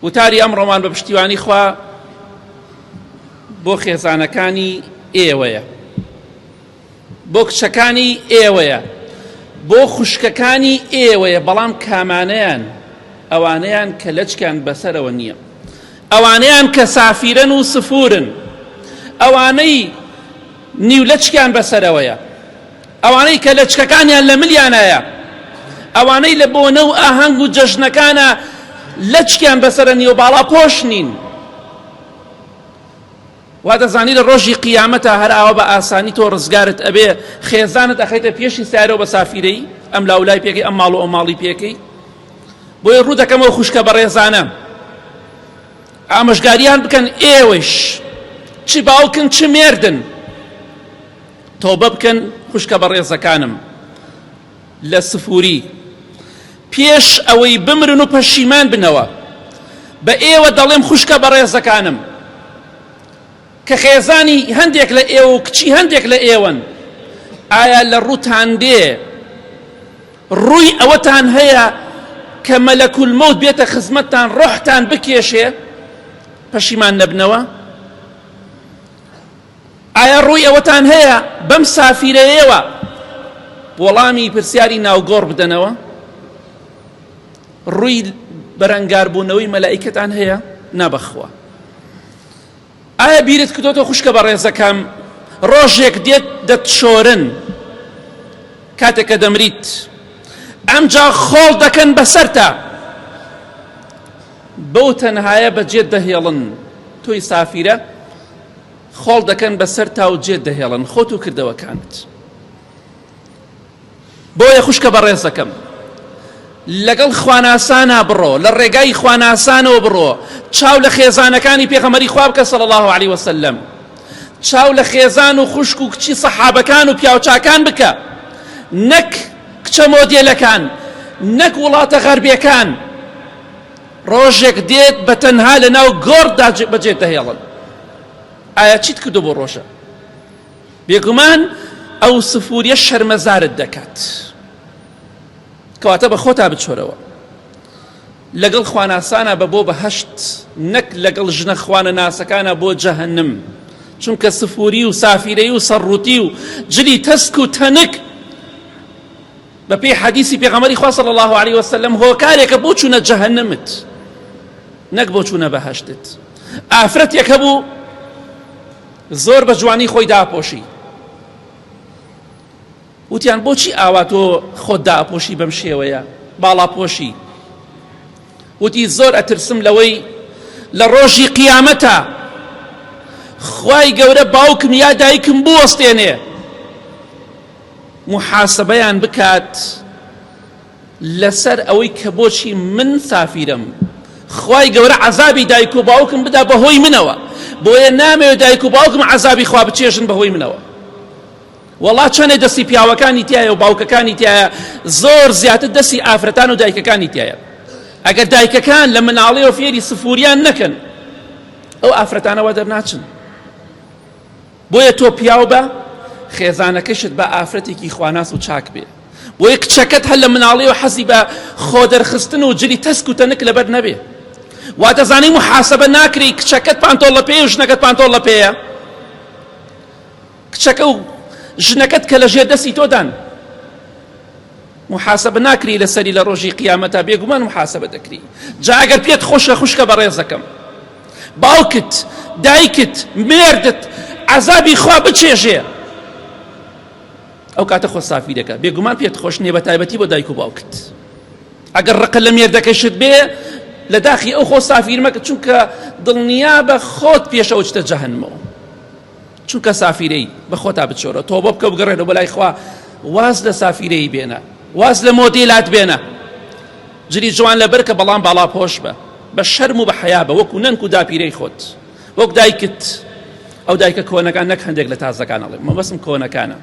وتاری ئەمڕۆمان بە پشتیوانی خوا بۆ خێزانەکانی ئێوەیە بۆ کچەکانی ئێوەیە بۆ خوشکەکانی ئێوەیە بەڵام کامانەیان ئەوانەیان کە لەچکیان بەسەرەوە نییە ئەوانەیان کە سافیرەن و سفورن ئەوانەی نیو لەچکیان بەسەرەوەیە ئەوانەی کە لەچکەکانیان لە ملیانایە، ئەوانەی لە بۆنە و ئاهەنگ و جەژنەکانا لەچکیان بەسەرە نیە و باڵاپۆش نین. وا دەزانی لە ڕۆژی قیامەتا هەر ئاوا بە ئاسانی تۆ ڕزگارت ئەبێ خێزانت ئەخەیتە پێشی سیارەوە بە سافیرەی ئەم لاولای پێکەی ئەم ماڵ و ئەو ماڵی پێکەی بۆیە ڕوو دەکەمەوە خوشکە بەڕێزانە ئامۆژگاریان بکەن ئێوەش چ باوکن چ مێردن تۆبە بکەن خوشکە بەڕێزەکانم لە سفوری پێش ئەوەی بمرن و پەشیمان بنەوە بە ئێوە دەڵێم خوشکە بەڕێزەکانم کە خێزانی هەندێک لە ئێوە و کچی هەندێک لە ئێوەن ئایا لە ڕووتان دێ ڕووی ئەوەتان هەیە کە مەلەکول مەوت بێتە خزمەتتان ڕۆحتان بکێشێ پەشیمان نەبنەوە؟ ئایا ڕووی ئەوەتان هەیە بەم سافیرەیەوە وەڵامی پرسیاری ناوگۆڕ بدەنەوە؟ ڕووی بەرەنگاربوونەوەی مەلائیکەتان هەیە؟ نا بەخوا. ئایا بیرت کردۆتەوە خوشکە بەڕێزەکەم ڕۆژێک دێت دەتشۆرن کاتێک کە دەمریت ئەمجا خۆڵ دەکەن بەسەرتا بەو تەنهایە بەجێت دەهێڵن تۆی سافیرە خۆڵ دەکەن بەسەرتا و جێت دەهێڵن خۆت و کردەوەکانت. بۆیە خوشکە بەڕێزەکەم لەگەڵ خواناسانا بڕۆ لە ڕێگای خواناسانەوە بڕۆ چاو لە خێزانەکانی پێغەمبەری خوا بکە صلی الله علیه وسلم چاو لە خێزان و خوشک و کچی سەحابەکان و پیاوچاکان بکە نەک کچە مۆدێلەکان نەک وڵاتە غەربیەکان ڕۆژێک دێت بە تەنها لە ناو گۆڕدا بەجێت دەهێڵن. ئایا چیت کردو بۆ ڕۆژە؟ بێگومان ئەو سفوریە شەرمەزارت دەکات. کەواتە بە خۆتا بچۆرەوە. لەگەڵ خواناسانە بە بۆ بەهەشت نەک لەگەڵ ژنە خوانە ناسەکانە بۆ جەهەنم. چونکە سفوری و سافیرەی و سەرڕوتی و جلی تەسک و تەنک بەپێی حەدیسی پێغەمبەری خوا صلی اللە علیه وسلم هۆکارێکە بۆ چوونە جەهەنمت نەک بۆ چوونە بەهەشتت. ئافرەتێک هەبوو زۆر بە جوانی خۆی داپۆشی، وتیان بۆچی ئاوا تۆ خۆت داپۆشی بەم شێوەیە باڵاپۆشی؟ وتی زۆر ئەترسم لەوەی لە ڕۆژی قیامەتا خوای گەورە باوکم یا دایکم بوەستێنێ موحاسەبەیان بکات لەسەر ئەوەی کە بۆچی من سافیرم خوای گەورە عەزابی دایک و باوکم بدا بەهۆی منەوە بۆیە نامەوێت دایک و باوکم عەزابی خوا بچێژن بەهۆی منەوە وەڵا چەنێ دەستی پیاوەکانی تایە و باوکەکانی تایە زۆر زیاتر دەستی ئافرەتان و دایکەکانی تایە ئەگەر دایکەکان لە مناڵیەوە فێری سفوریان نەکەن ئەو ئافرەتانەوە دەرناچن بۆیە تۆ پیاو بە، خێزانەکەشت با ئافرەتێکی خواناس و چاک بێ. بۆیە کچەکەت هەر لە مناڵیەوە حەزی بە خۆدەرخستن و جلی تەسک و تەنک لەبەر نەبێ. وا دەزانی محاسبە ناکری کچەکەت پانتۆڵ لە پێیە و ژنەکەت پانتۆڵ لە پێیە؟ کچەکە و ژنەکەت کە لە ژێر دەستی تۆدان محاسبە ناکری لەسەری لە ڕۆژی قیامەتا بێگومان محاسبە دەکری. جا ئەگەر پێت خۆشە خوشکە بەڕێزەکەم باوکت دایکت مێردت عەزابی خوا بچێژێ ئەو کاتە خۆ سافی دەکات بێگومان پێت خۆش نییە بە تایبەتی بۆ دایک و باوکت ئەگەر ڕقە لە مێردەکەشت بێ لە داخی ئەو خۆ سافیر مەکە چونکە دڵنیا بە خۆت پێشەوە چتە جەهەنمەوە چونکە سافیرەی بە خۆتا بچۆرە تۆبە بکە بگەڕێنەوە بەلای خوا واز لە سافیرەی بێنە واز لە مۆدێلات بێنە جلی جوان لەبەر کە بەڵام باڵاپۆش بە بە شەرم و بە حەیا بە وەکو نەنک و داپیرەی خۆت وەک دایکت ئەو دایکە کۆنەکان نەک هەندێک لە تازەکان ئەڵێم مەبەستم کۆنەکانە.